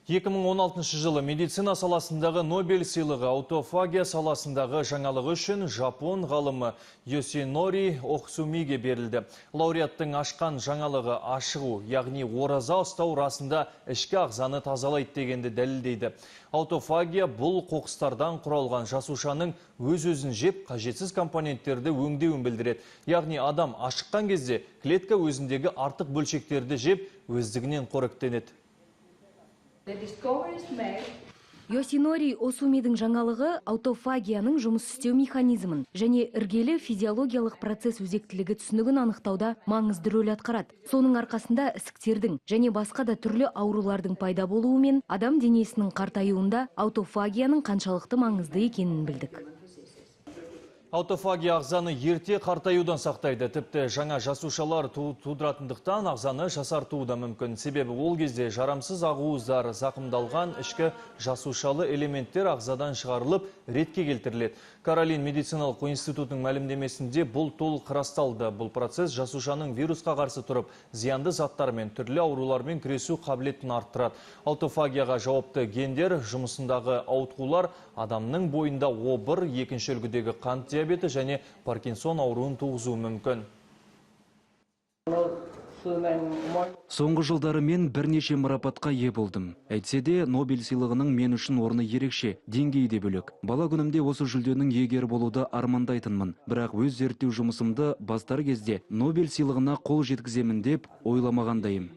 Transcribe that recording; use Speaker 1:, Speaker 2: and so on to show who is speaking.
Speaker 1: 2016 жылы медицина саласындағы Нобель сыйлығы аутофагия саласындағы жаңалығы үшін жапон ғалымы Йосинори Охсумиге берілді. Лауреаттың ашқан жаңалығы ашығу, яғни ораза ұстау расында ішкі ағзаны тазалайды дегенді дәлелдейді. Аутофагия бұл қоқыстардан құралған жасушаның өз-өзін жеп, қажетсіз компоненттерді өңдеуін білдіреді. Яғни адам ашыққан кезде клетка өзіндегі артық бөлшектерді жеп, өздігінен қоректенеді.
Speaker 2: Йосинори Осумидің жаңалығы аутофагияның жұмыс істеу механизмін және іргелі физиологиялық процесс өзектілігі түсінігін анықтауда маңызды рөл атқарады. Соның арқасында ісіктердің және басқа да түрлі аурулардың пайда болуымен адам денесінің қартаюында аутофагияның қаншалықты маңызды екенін білдік.
Speaker 1: Аутофагия ағзаны ерте қартаюдан сақтайды. Тіпті жаңа жасушалар тудыратындықтан ағзаны жасартуы да мүмкін. Себебі ол кезде жарамсыз ақуыздар зақымдалған ішкі жасушалы элементтер ағзадан шығарылып, ретке келтіріледі. Каролин медициналық институтының мәлімдемесінде бұл толық расталды. Бұл процесс жасушаның вирусқа қарсы тұрып, зиянды заттармен, түрлі аурулармен күресу қабілетін арттырады. Аутофагияға жауапты гендер жұмысындағы ауытқулар адамның бойында обыр, екінші үлгідегі қант диабеті және Паркинсон ауруын туғызуы мүмкін.
Speaker 3: Соңғы жылдары мен бірнеше марапатқа ие болдым. Әйтсе де, Нобель сыйлығының мен үшін орны ерекше, деңгейі де бөлек. Бала күнімде осы жүлденің иегері болуды армандайтынмын. Бірақ өз зерттеу жұмысымды бастар кезде Нобель сыйлығына қол жеткіземін деп ойламағандайым.